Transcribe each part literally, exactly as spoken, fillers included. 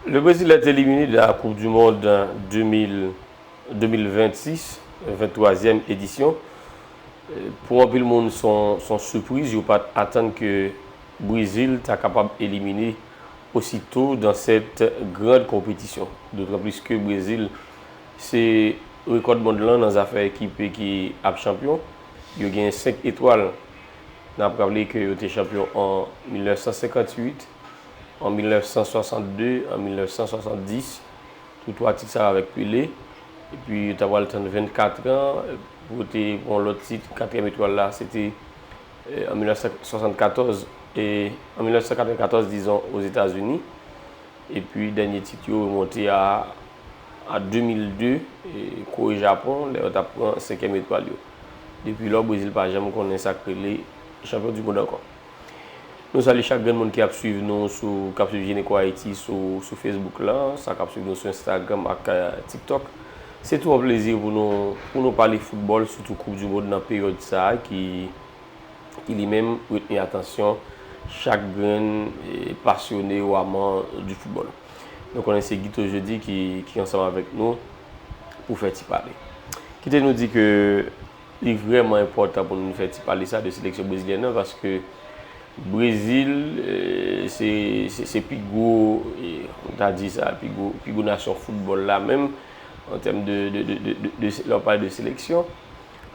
Le Brésil est éliminé de la Coupe du Monde deux mille, deux mille vingt-six, vingt-troisième édition. Pou anpil moun, se yon, se yon sipriz, yo pa t atann ke Brezil ta kapab elimine osito dans cette grande compétition. D'autant plus que Brezil, se rekòd mond lan nan zafè ekip ki ap chanpyon. Yo gen senk etwal. N ap raple ke yo te chanpyon an mil nèf san senkantuit, an mil nèf san swasannde, an mil nèf san swasanndis. Tou twa tit sa yo avèk Pele. Epi yo ta pral tann vennkat an pou te pran lòt tit, katriyèm etwal la, se te, eh, an mil nèf san swasannkatòz, e an mil nèf san katrevenkatòz, dizon, Ozetazini. Epi dènye tit yo remonte a, a de mil de, e, Kore Japon, lè yo t ap pran senkyèm etwal yo. Depi lò, Brezil pa janm konnen sa k rele chanpyon di mond ankò. Nou salye chak grenn moun ki ap swiv nou sou, k ap swiv Ginecko Haïti sou, sou Facebook la, sa k ap swiv nou sou Instagram ak, eh, TikTok. Se tou yon plezi pou nou, pou nou pale foutbòl, sitou Koup di Mond nan peryòd sa a ki, ki li menm retni atansyon chak grenn, eh, pasyone ou aman di foutbòl. Nou konnen se Guito Jeudy ki, ki ansanm avèk nou pou fè ti pale. Kite nou di ke li vrèman enpòtan pou nou fè ti pale sa de seleksyon brezilyèn nan, paske Brezil, eh, se, se, se pi gwo, eh, nou ta di sa, pi gwo, pi gwo nasyon foutbòl la menm, an tèm de, de, de, de, de, de, lè w pale de seleksyon,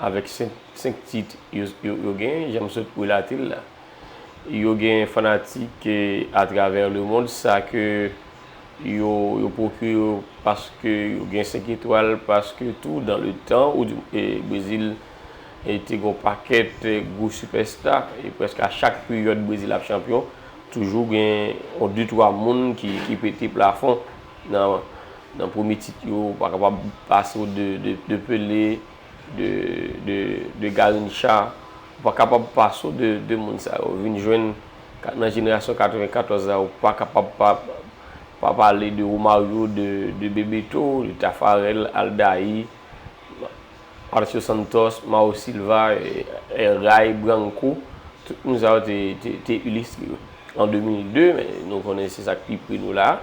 avèk senk, senk tit yo, yo, yo genyen, jan m sot relate l la. Yo gen fanatik, eh, atravè lemond, sa ke yo, yo pwokire yo paske yo gen senk etwal, paske tou, dans le temps, ou di, eh, Brezil, eh, te gen yon pakèt, eh, gwo sipèsta, e prèske a chak peryòd Brezil ap chanpyon, toujou gen yon de twa moun ki, ki pete plafon nan, nan premye tit yo, pa kapab pase w de, de, de Pele, de, de, de Garrincha, ou pa kapab pase w de, de moun sa yo. Vin jwenn ka-, nan jenerasyon katrevenkatòz la, ou pa kapab pa, pa pale de Romario, de, de Bebeto, de Tafarel, Aldaïr, Marcio Santos, Mauro Silva, eh, eh, Ray Branco, tout moun sa yo te, te, te ilistre yo. An de mil de, men nou konnen se sa k pi pre nou la,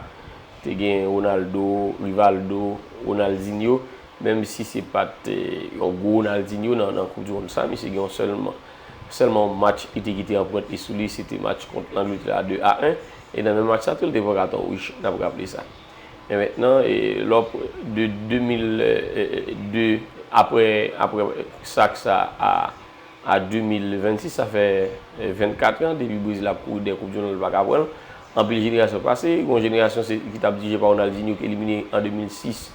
te gen Ronaldo, Rivaldo, Ronaldinho, menm si se pa t, eh, yon gwo Ronaldinho nan, nan Koup di Mond sa, misye gen yon sèlman, sèlman yon match li te kite anprent li sou li, se te match kont Langletè a, de a en, e nan menm match sa tou, li te pran katon wouj, n ap raple sa. Men mentnan, eh, lè w p-, de de mil de, apre, apre sa k sa a, a de mil vennsis, sa fè, eh, vennkat an depi Brezil ap kouri dèyè Koup di Mond, li pa ka pran l. Anpil jenerasyon pase, gen yon jenerasyon se, ki t ap dirije pa Ronaldinho ki elimine an de mil sis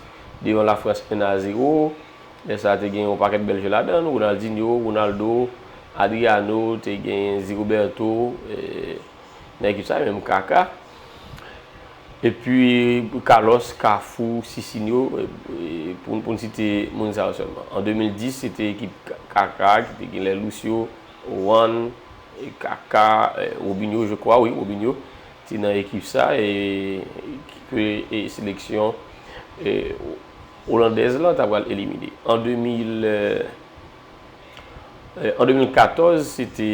devan Lafrans en a zewo. Lè sa a te gen yon pakèt bèl jwè ladan l, Ronaldinho, Ronaldo, Adriano, te gen Zigoberto, eh, nan ekip sa a, menm Kaka. Epi Carlos, Cafu, Cicinho, e, e, pou, pou n site moun sa yo sèlman. An de mil dis, se te ekip Ka-, Kaka, ki te gen lè Lucio, Juan, e, Kaka, e, Robinho, je crois, wi, Robinho, te nan ekip sa, e, ke, e, seleksyon, e, olandèz lan ta pral elimine. An de mil, e, Eh, an de mil katòz, se te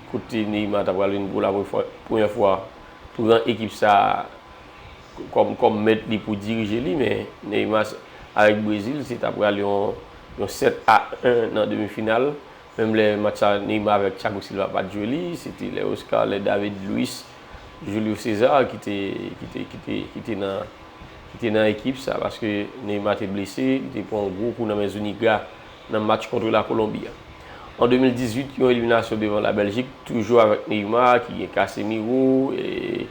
kote Neymar ta pral vin pou la premyè fwa, premyè fwa pran ekip sa a kòm, kòm mèt li pou dirije li, men Neymar s-, avèk Brezil, se ta pral yon, yon sèt a en nan demi final. Menm lè match sa, Neymar avèk Thiago Silva pa t jwe li, se te lè Oscar, lè David Luiz, Julio César ki te, ki te, ki te, ki te nan, ki te nan ekip sa, paske Neymar te blese, li te pran yon gwo kou nan men Zuniga nan match kont la Kolonbi a. An de mil dizuit, yon eliminasyon devan la Bèljik, toujou avèk Neymar, ki gen Casemiro, e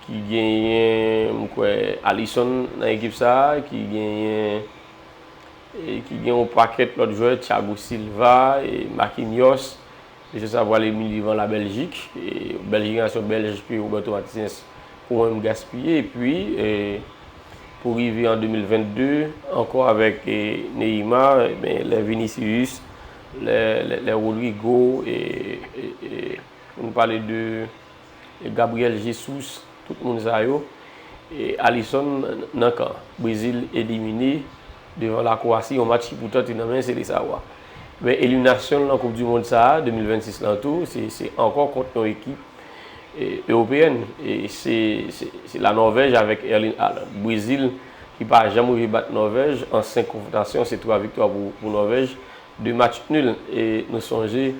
ki genyen, m kwè, Alisson nan ekip sa, ki genyen, e ki gen yon pakèt lòt jwè, Thiago Silva, e Marquinhos, Mesye sa pral elimine devan la Bèljik. E Bèljik, nasyon bèlj, epi Roberto Martinez, pou mwen, m gaspiye. Epi, e, pou rive an de mil vennde, ankò avèk, e, Neymar, e, ben, lè Vinicius, lè, lè, lè Rodrygo, e, e, e, pou nou pale de, e, Gabriel Jesus, tout moun sa yo, e, Alisson nan kan. Brezil elimine devan la Kwasi, yon match ki poutan te nan men Selesawa. Men eliminasyon l nan Koup di Mond sa a, de mil vennsis lan tou, se, se ankò kont yon ekip, e, ewopeyèn. E se, se, se la Nòvèj avèk Erling Haaland. Brezil ki pa janm rive bat Nòvèj an senk konfwontasyon, se twa viktwa pou, pou Nòvèj, de match nil. E nou sonje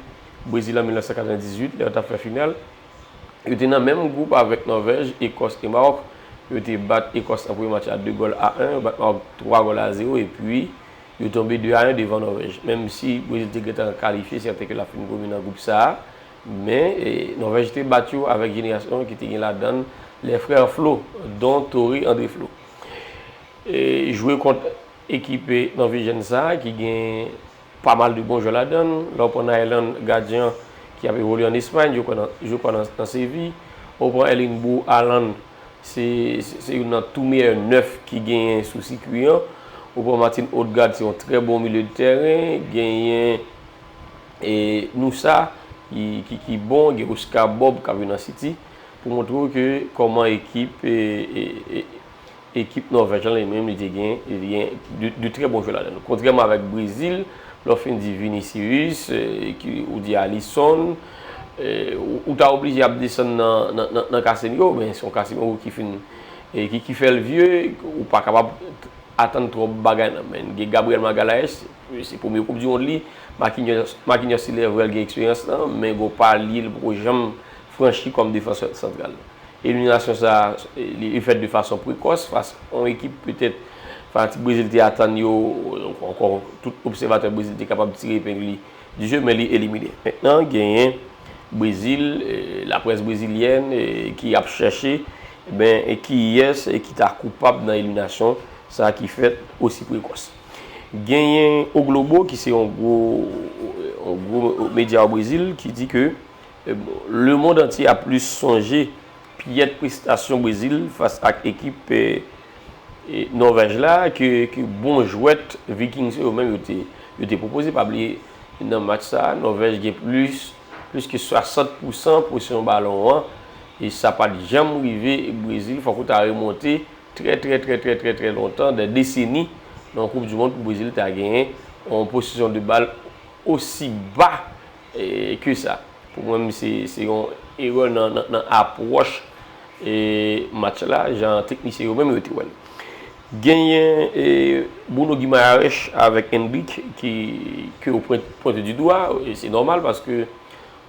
Brezil an mil nèf san katrevendizuit, lè yo t ap fè final, yo te nan menm gwoup avèk Nòvèj, Ekòs e Mawòk. Yo te bat Ekòs nan premye match la de gòl a en, yo bat Mawòk twa gòl a zewo, epi yo tonbe de a en devan Nòvèj. Menm si Brezil te gentan kalifye, sèten ke l ap fin premye nan gwoup sa a, men, e, Nòvèj te bat yo avèk jenerasyon ki te gen ladan l les frères Flo, dont Toré, André Flo. E, jwe kont ekip nòvejyèn sa a ki gen pa mal de bon jwè ladan l. Lè w pran Aylan, gadyen an ki ap evolye ann Espay, jwe kwa nan, jwe kwa nan, nan Sevi. Ou pran Erling Braut Haaland, se, se, se youn nan tou meyè nèf ki genyen sou sikwi an. Ou pran Martin Odegaard, se yon trè bon milye de tèren. Genyen, e, Nusa, ki, ki, ki bon. Gen Oscar Bobb k ap jwe nan City. Pou montre w ke kòman ekip, e, e, e, ekip Nòvèj lan li menm, li te gen, li te gen de, de trè bon jwè ladan l. Kontrèman avèk Brezil, lè w fin di Vinicius, e, ki, ou di Alisson, e, ou, ou ta oblije ap desann nan, nan, nan, nan Casemiro, men se yon Casemiro ki fin, e, ki, ki fè l vye, ou pa kapab atann twòp bagay nan men l. Gen Gabriel Magalhaes, se premye koup di mond li, Marquinhos, Marquinhos se lè vre l gen eksperyans lan, men gon pa li, li poko janm franchi kòm defansè santral. Eliminasyon sa a, li, li fèt de fason prekòs fas a yon ekip petèt fanatik Brezil te atann yo, ankò, tout obsèvatè Brezil te kapab tire epeng li di je, men li elimine. Mentnan, genyen Brezil, e, laprès brezilyèn, e, ki ap chèche, ben, e kiyès, e, ki ta koupab nan eliminasyon sa a ki fèt osi prekòs. Genyen O Globo, ki se yon gwo, yon gwo medya o Brezil, ki di ke, e, lemonn antye ap plis sonje pyèt prestasyon Brezil fas ak ekip, e, e, Nòvèj la ke, ke bon jwèt Vikings yo menm yo te, yo te pwopoze. Pa bliye, nan match sa a, Nòvèj gen plis, plis ke swasant pousan posesyon balon an, e sa pa t janm rive Brezil, fòk ou ta remonte trè, trè, trè, trè, trè, trè lontan, dè deseni, nan yon koup di mond pou Brezil ta genyen yon posesyon de bal osi ba, e, ke sa. Pou mwen, se, se yon erè nan, nan, nan apwòch, e, match la, jan teknisyen yo menm yo te wè l. Genyen, e, Bruno Guimaraes avèk Endrick ki, ke yo pwent-, pwente di dwa, e se nòmal paske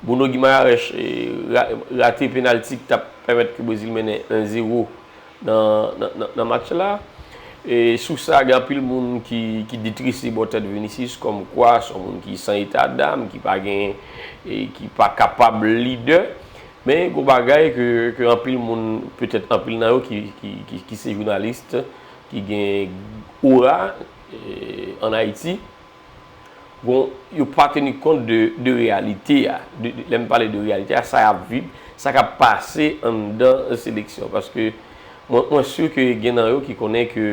Bruno Guimaraes, e, ra-, rate penalti ki t ap pèmèt ke Brezil mennen en zewo nan, nan, nan, nan match la. E sou sa, gen anpil moun ki, ki detrese bò tèt Vinicius kòmkwa se yon moun ki san eta dam, ki pa gen, e ki pa kapab lidè. Men gon bagay ke, ke anpil moun, petèt anpil nan yo ki, ki, ki, ki se jounalis, ki gen ora, e, ann Ayiti, bon, yo pa teni kont de, de reyalite a. De, de, lè m pale de reyalite a, sa y ap viv, sa k ap pase anndan seleksyon. Paske mwen, mwen si ke gen nan yo ki konnen ke,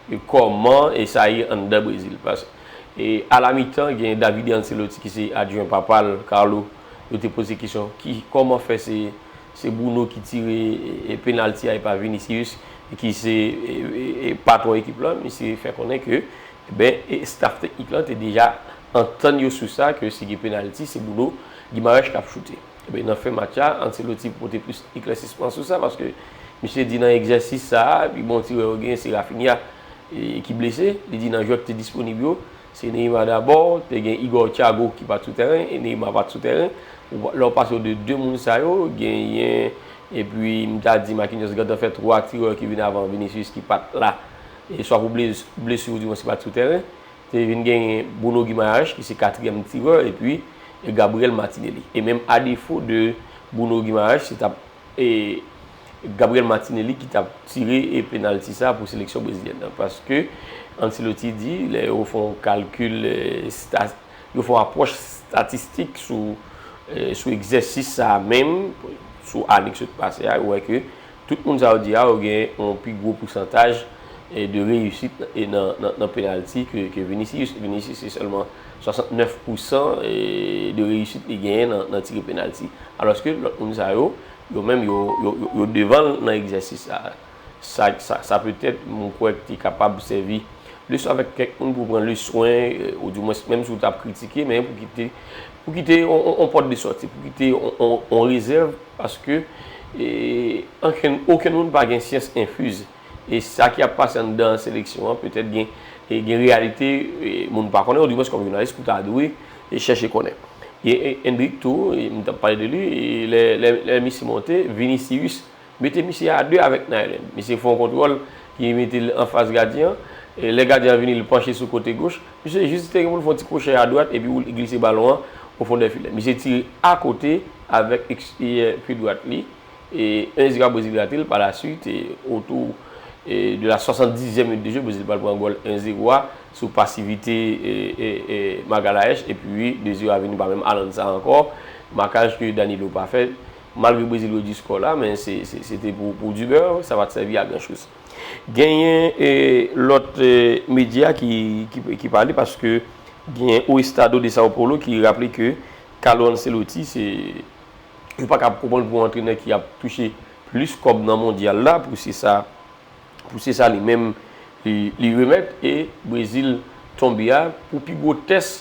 e, kòman e sa ye anndan Brezil. Pas-, e, alamitan, gen Davide Ancelotti ki se adjwen papa l, Carlo, yo te poze kesyon, ki, kòman fè se, se Bruno ki tire, e, e, penalti a e pa Vinicius, e ki se, e, e, e, patwon ekip la, misye fè konnen ke, ben, e, staff teknik lan te deja antann yo sou sa, ke si gen penalti, se Bruno Guimaraes k ap choute. Ebyen, nan fen match la, Ancelotti pote plis eklèsisman sou sa, paske misye di nan egzèsis sa a, pi bon tirè yo genyen, se Raphinha, e, ki blese. Li di nan jwè ki te disponib yo, se Neymar dabò, te gen Igor Thiago ki pa t sou tèren, e Neymar pa t sou tèren. Ou pa-, lè w pase w de de moun sa yo, genyen, epi m ta di Marquinhos gentan fè twa tirè ki vin avan Vinicius ki pa t la. E swa pou bles-, blesi oudimwen se pa t sou tèren. Te vin genyen Bruno Guimaraes, ki se katriyèm tirè, epi Gabriel Martinelli. E menm a defo de Bruno Guimaraes, se t ap, e, Gabriel Martinelli ki t ap tire, e, penalti sa pou seleksyon brezilyèn nan. Paske Ancelotti di, lè yo fè yon kalkil, e, sta-, yo fè yon apwòch statistik sou, e, sou egzèsis sa a menm, sou ane ki sot pase a, yo wè ke tout moun sa yo di a, yo gen yon pi gwo pousantaj, e, de reyisit, e, nan, nan, nan penalti ke, ke Vinicius. Vinicius se sèlman swasantnèf pousan, e, de reyisit li genyen nan, nan tire penalti. Alòske lòt moun sa yo, yo menm, yo, yo, yo, yo devan l nan egzèsis sa. Sa, sa, sa petèt, mwen kwè ki te kapab sèvi leson avèk kèk moun pou pran leswen, e, oudimwens, menm si w t ap kritike, men pou kite, pou kite on, on, on pòt de sòti, pou kite on, on, on rezèv, paske E, ankenn, okenn moun pa gen syans enfiz. E sa ki ap pase anndan seleksyon an, petèt gen, e, gen reyalite, e, moun pa konnen, ou dimwens kòm jounalis, ou ta dwe, e, chèche konnen. E, e, Endrick tou, e, m t ap pale de li, e, lè, lè, lè misye monte, Vinicius mete misye a de avèk Naël. Misye fè yon kontwòl ki mete l anfas gadyen an. E lè gadyen an vini, li panche sou kote goch. Misye jis te gen pou l fè yon ti kwochè adwat epi ou glise balon an o fondè filè. Misye tire akote avèk eks-, e, pye dwat li. E en zewo a Brezil rate l. Pa la swit, e, otou, e, de la swasanndizèm minit de jeu, Brezil pral pran gòl en zewo a sou pasivite, e, e, e, Magalhaes epi de zewo a vini pa menm Alan sa ankò. Makaj ke Danilo pa fè. Malgre Brezil redui skò la, men se, se, se te pou, pou di bè, sa pa t sèvi a gran choz. Genyen, e, lòt, e, medya ki, ki, ki pale paske genyen O Estado de São Paulo ki raple ke Carlo Ancelotti, se, yo pa ka konprann pou yon antrenè ki ap touche plis kòb nan mondyal la, pou se sa, pou se sa li menm li, li remèt, e Brezil tonbe a pou pi gwo tès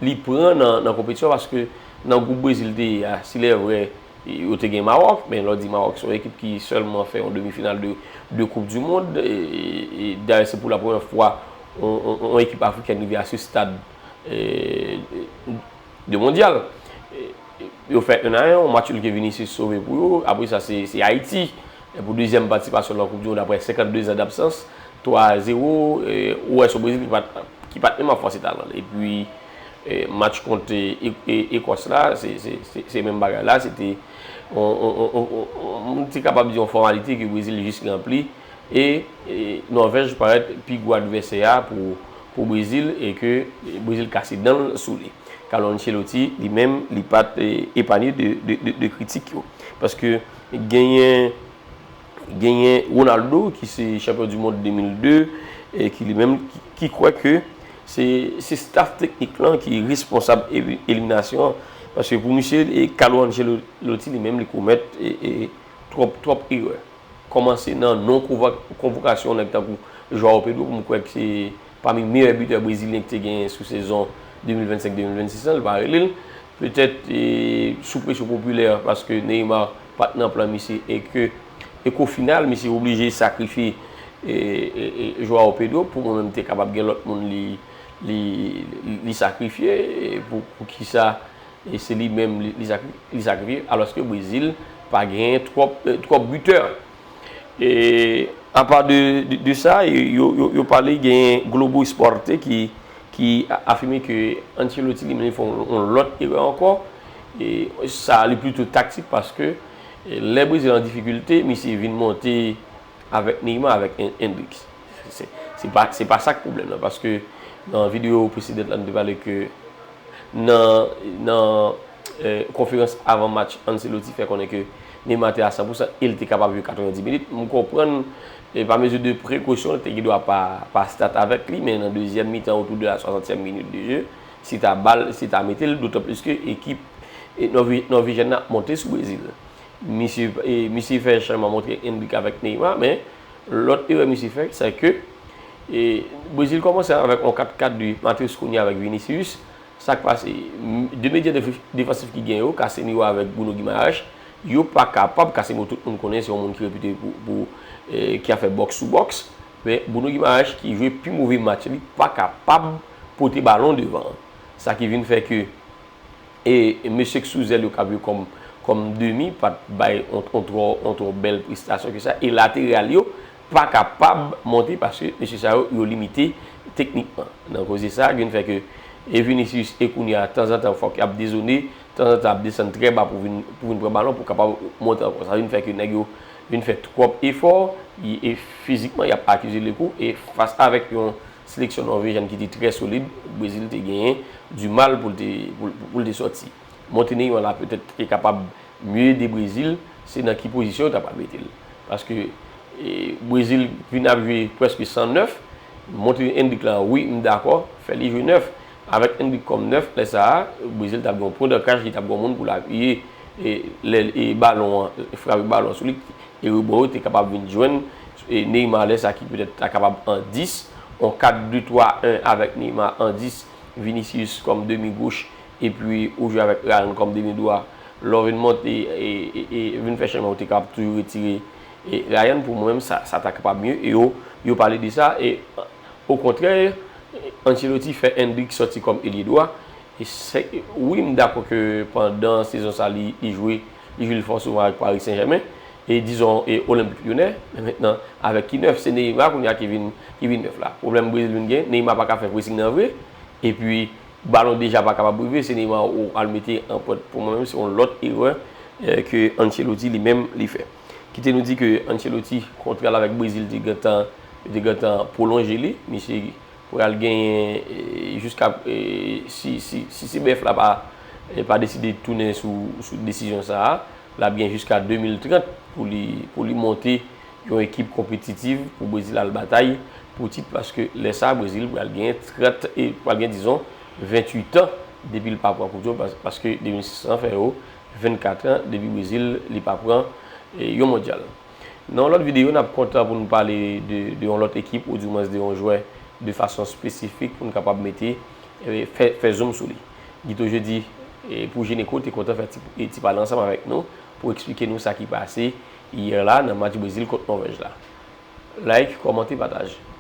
li pran nan, nan konpetisyon, paske nan gwoup Brezil te ye a, si lè vre, yo te gen Mawòk, men lè w di Mawòk, se yon ekip ki sèlman fè yon demi final de, de Koup di Mond, e, e, e dayè se pou la premyè fwa yon, yon, yon ekip afrikèn rive a se stad, e, de mondyal. E, e, yo fè en a en, yon match nul ke Vinicius sove pou yo, apre sa se, se Ayiti, e, pou dezyèm patisipasyon nan Koup di Mond apre senkannde zan dabsans, twa a zewo, e, ou wè se Brezil ki pa t, ki pa t menm ap fòse talan l. Epi, e, match kont, e, e, e, Ekòs la, se, se, se, se menm bagay la, se te, on, on, on, on, on, on te kapab di yon fòmalite ke Brezil jis ranpli, e, e Nòvèj parèt pi gwo advèsè a pou, pou Brezil, e ke, e, Brezil kase dan l sou li. Carlo Ancelotti, li menm, li pa t, e, epanye de, de, de, de kritik yo. Paske genyen, genyen Ronaldo, ki se chanpyon di mond de mil de, e ki li menm, ki, ki kwè ke se, se staff teknik lan ki responsab evi-, eliminasyon an. Paske pou misye, e Carlo Ancelotti, li menm, li komèt, e, e, twòp, twòp erè. Kòmanse nan non konvokasyon nèg tankou João Pedro, pou m kwè ke se pami meyè bitè brezilyen ki te genyen sou sezon de mil vennsenk de mil vennsis lan, li pa rele l. Petèt, e, sou presyon popilè, paske Neymar pa t nan plan misye, e ke, e ke o final, misye oblije sakrifye, e, e, e, João Pedro, pou mwen menm te kapab gen lòt moun li, li, li, li sakrifye, e pou, pou kisa, e se li menm li, li sakri-, li sakrifye, alòske Brezil pa genyen twòp, e, twòp bitè. E, apa de, de, de sa, e, yo, yo, yo pale genyen Globo Esporte ki, ki a-, afime ke Ancelotti li menm li fè yon, yon lòt erè ankò. E sa, li plito taktik paske, e, lè Brezil an difikilte, misye vin monte avèk Neymar, avèk En-, Endrick. Se, se pa, se pa sa k pwoblèm nan, paske nan videyo presedan lan, nou te pale ke nan, nan, e, konferans avan match, Ancelotti fè konnen ke Neymar te a san pousan e l te kapab jwe katrevenndis minit. M konprann, e, pa mezi de prekosyon, li te gen dwa pa, pa start avèk li, men nan dezyèm mitan, otou de la swasantyèm minit de jeu, si ta ba l, si ta mete l, dotan plis ke ekip, e, Nòve-, nòvejyèn nan ap monte sou Brezil. Misye, e, misye fè chanjman, montre Endrick avèk Neymar, men lòt erè misye fè, se ke, e, Brezil kòmanse avèk yon kat kat de Matheus Cunha avèk Vinicius. Sa k pase? M-, de medya def-, defansif ki gen yo, Casemiro avèk Bruno Guimaraes, yo pa kapab, Casemiro tout moun konnen se yon moun ki repite pou, pou, e, ki ap fè bòks sou bòks, men Bruno Guimaraes ki jwe pi move match li pa kapab pote balon devan. Sa ki vin fè ke e, e mesye k sou zèl yo k ap jwe kòm, kòm demi, pa t bay on, on twò, on twò bèl prestasyon ke sa. E lateral yo pa kapab monte paske mesye sa yo, yo limite teknikman. Nan koze sa, ki vin fè ke e Vinicius e Cunha, tanzantan, fòk y ap dezone, tanzantan ap desann trè ba pou vin, pou vin pran balon, pou kapab monte ankò. Sa vin fè ke nèg yo vin fè twòp efò, e, e fizikman, y ap akize lekou, e fas avèk yon seleksyon nòvejyèn ki te trè solid, Brezil te genyen dimal pou l te, pou, pou l te sòti. Monte Neymar la petèt te kapab mye ede Brezil, se nan ki pozisyon yo ta pral mete l. Paske, e, Brezil vin ap jwe prèske san nèf, monte Endrick la, wi, m dakò, fè li jwe nèf. Avèk Endrick kòm nèf, lè sa a, Brezil t ap gen yon pwen dankaj, li t ap gen yon moun pou l apiye, e, lè, e, balon an, frape balon an sou li, e rebò yo te kapab vin jwenn, e, Neymar lè sa ki petèt ta kapab an dis, yon kat de twa en avèk Neymar an dis, Vinicius kòm demi goch, epi ou jwe avèk Ryan kòm demi dwa, lè w vin monte e, e, e vin fè chanjman, ou te kapab toujou retire e Ryan. Pou mwen menm, sa, sa ta kapab mye. E yo, yo pale de sa. E okontrè, Ancelotti fè Endrick sòti kòm elye dwa. E se, wi, m dakò ke pandan sezon sa, li, li jwe, li jwe l fò souvan avèk Paris Saint-Germain. E dizon, e Olympique Lyonnais. Men mentnan, avèk ki nèf, se Neymar kounye a ki vin, ki vin nèf la. Pwoblèm Brezil vin gen, Neymar pa ka fè pressing nan vre. Epi, balon deja pa kapab rive, se Neymar ou al mete an pòt. Pou mwen menm, se yon lòt erè, eh, ke Ancelotti li menm li fè. Kite nou di ke Ancelotti, kontra l avèk Brezil te gentan, te gentan pwolonje li. Misye pral genyen, eh, jiska, eh, si, si, si C B F la pa, eh, pa deside tounen sou, sou desizyon sa a, l ap gen jiska de mil trant pou li, pou li monte yon ekip konpetitiv pou Brezil al batay pou tit, paske lè sa a, Brezil pral gen trant, e pral gen, dizon, venntuit an depi l pa pran koup yo, pas-, paske de mil sis lan fè yo vennkat an depi Brezil li pa pran, e, yon mondyal. Nan yon lòt videyo, n ap kontan pou nou pale de, de yon lòt ekip, oudimwens de yon jwè, de fason espesifik pou n kapab mete, e, fè, fè zoom sou li. Guito Jeudi, e, pou Jeneco, te kontan fè ti, e, ti pale ansanm avèk nou pou eksplike nou sa ki pase yè la nan match Brezil kont Nòvèj la. Like, kòmante, pataje.